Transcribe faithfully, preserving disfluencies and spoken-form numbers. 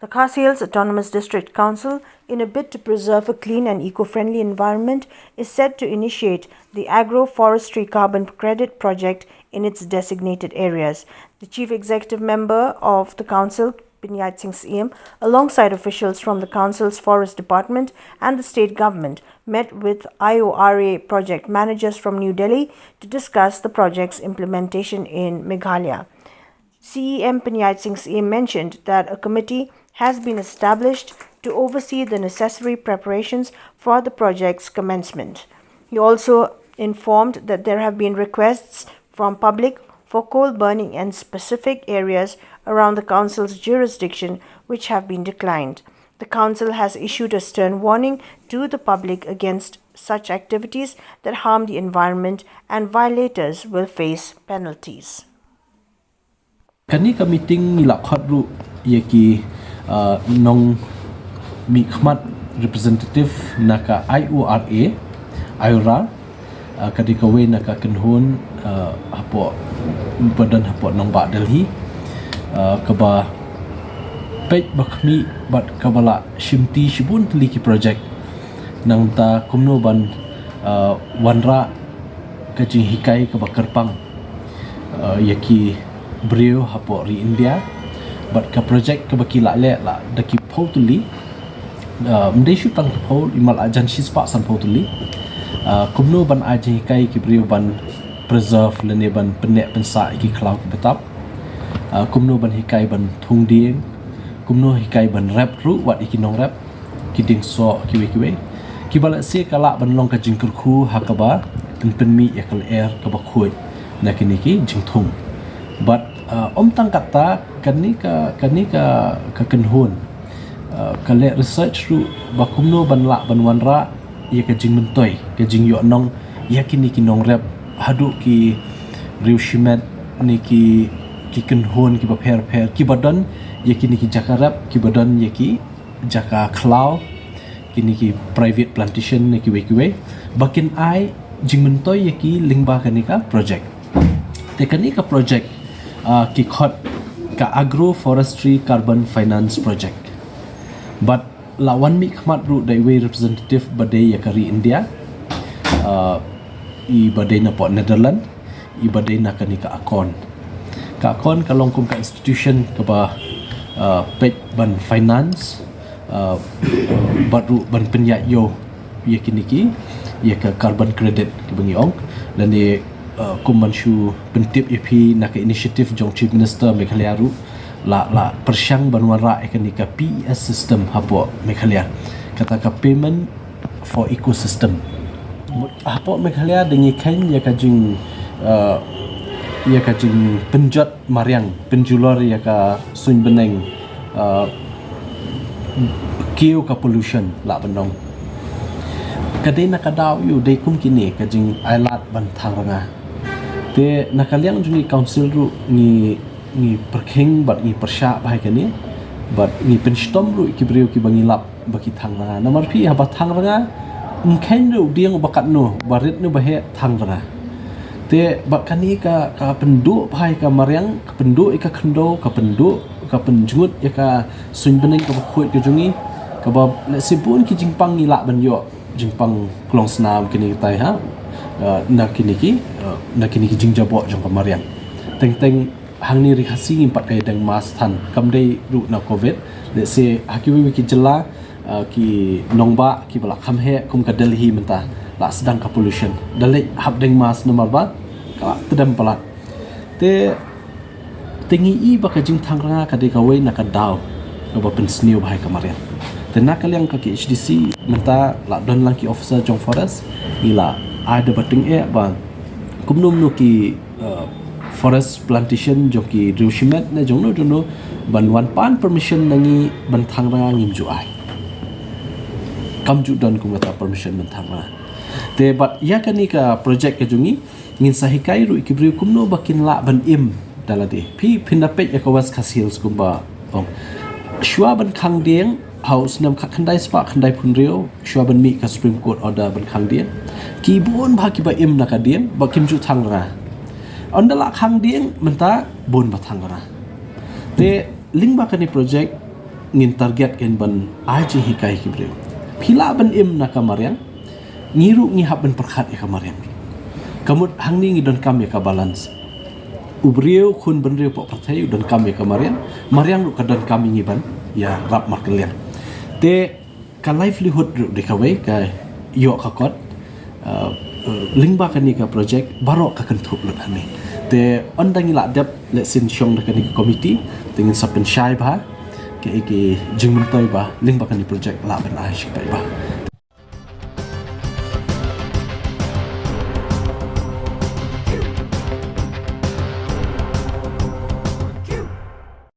The Khasi Hills Autonomous District Council, in a bid to preserve a clean and eco-friendly environment, is set to initiate the Agroforestry Carbon Credit Project in its designated areas. The Chief Executive Member of the Council, Pynïaid Sing Syiem, alongside officials from the Council's Forest Department and the state government, met with I O R A project managers from New Delhi to discuss the project's implementation in Meghalaya. C E M Pynïaid Sing Syiem mentioned that a committee has been established to oversee the necessary preparations for the project's commencement. He also informed that there have been requests from public for coal burning in specific areas around the council's jurisdiction, which have been declined. The council has issued a stern warning to the public against such activities that harm the environment, and violators will face penalties. Kane ka meeting ngi la khot ruh ïa ki, uh, nongmihkhmat, representative na ka I O R A, IORA, uh, ka dei kawei na ka kynhun, uh, hapoh, ba don hapoh nongbah Delhi, uh, kaba peit ba khmih bad kaba la shimti shibun tylli ki project. Nangta kumno ban, uh, wanrah ka jinghikai kaba kyrpang, uh, ïa ki briew hapoh ri India. Bad ka project kaba ki la leh la da ki phew tylli, uh, ym dei shu tang ki phew, i ma la jan shispah sanphew tylli. Uh, kumno ban ai jinghikai ki briew ban preserve lane ban pynneh pynsah ïa ki khlaw ki btap. Uh, kumno ban hikai ban thung dieng, kumno hikai ban rep ruh wat ïa ki nongrep, ki dieng soh kiwei kiwei. Kiba lehse ka lah ban long ka jingkyrkhu ha kaba pynmih ïa ka lyer kaba khuid na kine ki jingthung. Bad, uh, ym tang katta, kane ka, kane ka, ka kynhun, uh, ka leh research ruh ba kumno ban lah ban wanrah ïa ka jingmyntoi, ka jingïohnong ïa kine ki nongrep haduh ki riew shimet ne ki, ki kynhun kiba pher pher kiba don ïa kine ki jaka rep, kiba don ïa ki jaka khlaw, kine ki private plantation ne kiwei kiwei, ba kin ai jingmyntoi ïa ki lyngba kane ka project. Te kane ka project, uh, ki khot ka Agroforestry Carbon Finance Project. Bad la wan mihkhmat ruh da iwei representative ba dei ïa ka ri India, uh, i ba dei napoh Netherlands, i ba dei na kane ka ACORN. Ka ACORN ka long kum ka institution kaba, uh, peit ban finance, uh, bad ruh ban pynïaid ïew ïa kine ki, ïa ka carbon credit kiba ngi ong. Lane, uh, kum ban shu pyntip ïa phi na ka initiative jong Chief Minister Meghalaya ruh, la, la pyrshang ban wanrah ïa kane ka P E S system hapoh Meghalaya. Kata ka payment for ecosystem. Hapoh Meghalaya da ngi kheiñ ïa ka jing, uh, ïa ka jingpynjot mariang, pynjulor ïa ka suiñ bneng, uh, kiew ka pollution lah ban ong. Ka dei na ka daw ïa u dei kum kine ka jingailad ban thang rnga. Te na ka liang jong ngi council ruh ngi, ngi pyrkhing bad ngi pyrshah bha ïa kane bad ngi pynshitom ruh ïa ki briew kiba ngi lap ba ki thang rnga. Namar phi haba thang rnga, ym kheiñ ruh dieng uba katno, ba rit ne ba heh, thang rnga. Te bad kane ka, ka pynduh bha ïa ka mariang, ka pynduh ïa ka khyndew, ka pynduh, ka pynjngut ïa ka suiñ bneng kaba khuid ka jong ngi, kaba lehse bun ki jingpang ngi lah ban ïoh, jingpang klong snam kine kitai ha, uh, na kine ki, uh, na kine ki jingjaboh jong ka mariang. Teng teng hangne ri Khasi ngim pat ai deng mask than, kam dei ruh na covid. Lehse ha kiwei kiwei ki jylla, uh, ki nongbah kiba la kham heh kum ka Delhi mynta la sdang ka pollution. Da leit hap deng mask namar ba ka la tdem palat. Te, te ngi i ba ka jingthang rnga ka dei kawei na ka daw kaba pynsniew bha ïa ka mariang. Te na ka liang ka K H A D C mynta la don lang ki officer jong forest, ngi la ai da ba tyngeh ba kumno kumno ki, uh, forest plantation jong ki riew shimet ne jong no jong no ban wan pan permission na ngi ban thang rnga, ngim ju ai. Kam ju don kum kata permission ban thang rnga. Te bad ïa kane ka project ka jong ngi, ngin sa hikai ruh ïa ki briew kumno ba kin lah ban im da lade. Phi, phin da peit ïa ka West Khasi Hills kumba ong. Shuwa ban khang dieng ha u snem khatkhyndai spah khyndaiphew hynriew, shuwa ban mih ka Supreme Court order ban khang dieng, ki bun bha kiba im na ka dieng ba kim ju thang rnga. Ynda la khang dieng mynta bun ba thang rnga. Te lyngba kane project ngin target, ngin ban ai jinghikai ki briew. Phi lah ban im na ka mariang, ngi ruh ngi hap ban pyrkhat ïa ka mariang. Ka mut hangne ngi donkam ïa ka balance. U briew khun bynriew pyrthei u donkam ïa ka mariang, mariang ruh ka donkam ïa ngi ban ïarap markylliang. Te ka livelihood ruh dei kawei ka ïoh ka kot. Uh, uh, lyngba kane ka project baroh ka kynthup lut hangne. Te ynda ngi lah dep lehse shong da kane ka committee, te ngin sa pynshai bha kaei ki jingmyntoi ba lyngba kane project lah ban ai sha ki paidbah.